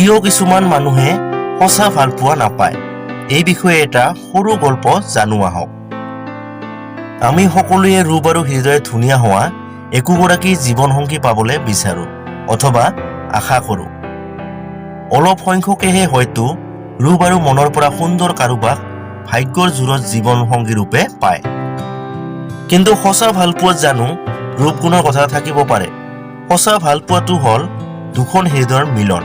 কিয় কিছুমান মানুহে সঁচা ভালপোৱা নাপায়, এই বিষয়ে এটা সৰু গল্প জানো আহক। আমি সকলোৱে ৰূপ আৰু হৃদয় ধুনীয়া হোৱা একোগৰাকী জীৱনসংগী পাবলৈ বিচাৰোঁ অথবা আশা কৰোঁ। অলপ সংখ্যকেহে হয়তো ৰূপ আৰু মনৰ পৰা সুন্দৰ কাৰোবাক ভাগ্যৰ জোৰত জীৱনসংগী ৰূপে পায়। কিন্তু সঁচা ভালপোৱাত জানো ৰূপ গুণৰ কথা থাকিব পাৰে? সঁচা ভালপোৱাটো হ'ল দুখন হৃদয়ৰ মিলন,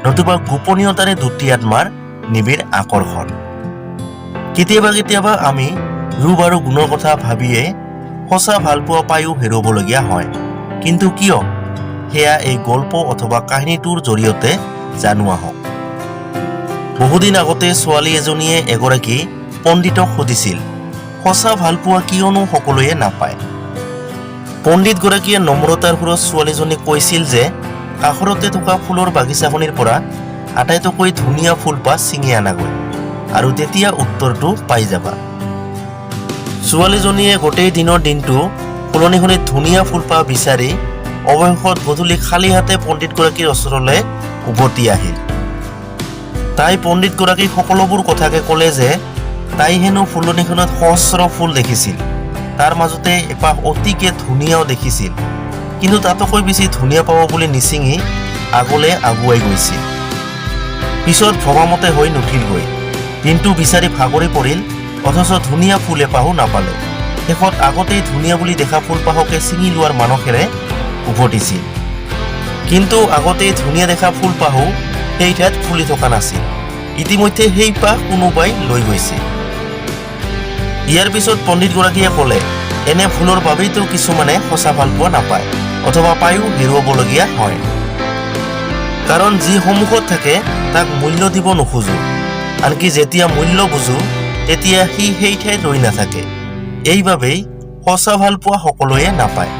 নতুবা গোপনীয়তাৰে দুটি আত্মাৰ নিবিড় আকৰ্ষণ। কেতিয়াবা কেতিয়াবা আমি ৰূপ আৰু গুণৰ কথা ভাবিয়ে সঁচা ভালপোৱা পায়ো হেৰুৱাবলগীয়া হয়। কিন্তু কিয়, সেয়া এই গল্প অথবা কাহিনীটোৰ জৰিয়তে জানো আহক। বহুদিন আগতে ছোৱালী এজনীয়ে এগৰাকী পণ্ডিতক সুধিছিল, সঁচা ভালপোৱা কিয়নো সকলোৱে নাপায়? পণ্ডিতগৰাকীয়ে নম্ৰতাৰ সুৰত ছোৱালীজনীক কৈছিল যে কাষৰতে থকা ফুলৰ বাগিচাখনিৰ পৰা আটাইতকৈ ধুনীয়া ফুলপাহ ছিঙি আনাগৈ আৰু তেতিয়া উত্তৰটো পাই যাবা। ছোৱালীজনীয়ে গোটেই দিনৰ দিনটো ফুলনিখনিত ধুনীয়া ফুলপাহ বিচাৰি অৱশেষত গধূলি খালী হাতে পণ্ডিতগৰাকীৰ ওচৰলৈ উভতি আহিল। তাই পণ্ডিতগৰাকীক সকলোবোৰ কথাকে ক'লে যে তাই হেনো ফুলনিখনত সহস্ৰ ফুল দেখিছিল, তাৰ মাজতে এপাহ অতিকে ধুনীয়াও দেখিছিল, কিন্তু তাতোকৈ বেছি ধুনীয়া পাব বুলি নিচিঙি আগলৈ আগুৱাই গৈছিল। পিছত ভবামতে হৈ নুঠিলগৈ। দিনটো বিচাৰি ভাগৰি পৰিল, অথচ ধুনীয়া ফুল এপাহো নাপালে। শেষত আগতেই ধুনীয়া বুলি দেখা ফুলপাহকে ছিঙি লোৱাৰ মানসেৰে উভতিছিল। কিন্তু আগতেই ধুনীয়া দেখা ফুলপাহো সেই ঠাইত ফুলি থকা নাছিল। ইতিমধ্যে সেই পাহ কোনোবাই লৈ গৈছে। ইয়াৰ পিছত পণ্ডিতগৰাকীয়ে ক'লে, এনে ভুলৰ বাবেইতো কিছুমানে সঁচা ভালপোৱা নাপায় অথবা পায়ো হেৰুৱাবলগীয়া হয়। কাৰণ যি সন্মুখত থাকে তাক মূল্য দিব নোখোজো। আনকি যেতিয়া মূল্য বুজো, তেতিয়া সি সেই ঠাইত ৰৈ নাথাকে। এইবাবেই সঁচা ভালপোৱা সকলোৱে নাপায়।